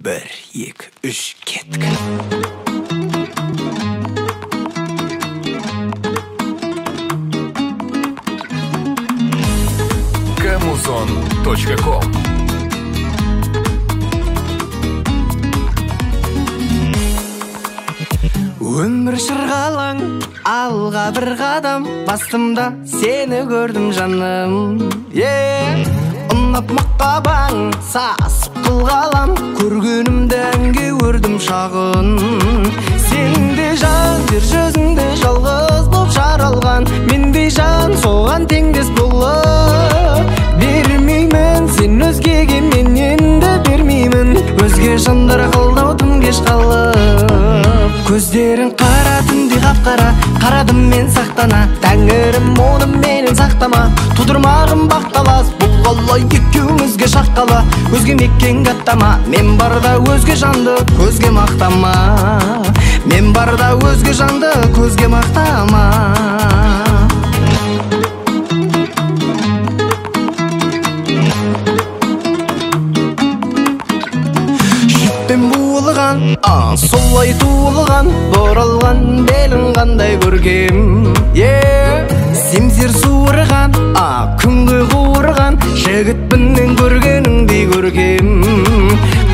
1, 2, 3, кеттік. Камузон.ком. Өмір шырғалаң, алға бір қадам бастымда сені көрдім жаным. Ұнап мақабаң, сасып қылғалам, көргенімді әнге өрдім шағын. Сен де жан, жер жүзінде жалғыз боп жаралған, мендей жан соған теңдес болып. Бермеймін сен өзгеге, мен енді бермеймін, өзге жандар қылдау тым кеш қалып. Көздерің қара түндей қап-қара, қарадым мен сақтана, тәңірім оны менен сақтама, тудырмағын бақталас, бұл қалай екеумізге шаққала, өзге мекенге аттама, мен барда өзге жанды көзге мақтама, мен барда өзге жанды көзге мақтама. Солай туылған, боралған белің қандай көркем. Семсер суырған, күнгі қуырған, жігітпін мен көргеніңдей көркем.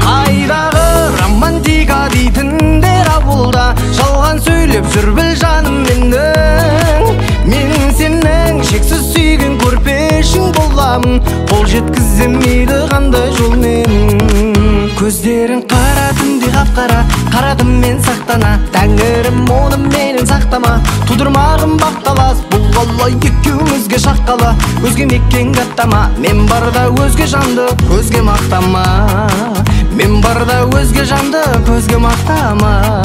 Қайдағы романтика дейтіндер ауылда, жалған сөйлеп жүр біл жаным менің. Мен сенің шексіз сүйген көрпешің боламын, қол жеткізсем мейлі қандай жолмен. Көздерің қара түндей қап-қара, қарадым мен сақтана, тәңірім оны менен сақтама, тудырмағын бақталас, бұл қалай екеумізге шаққала, өзге мекенге аттама, мен барда өзге жанды көзге мақтама, мен барда өзге жанды көзге мақтама.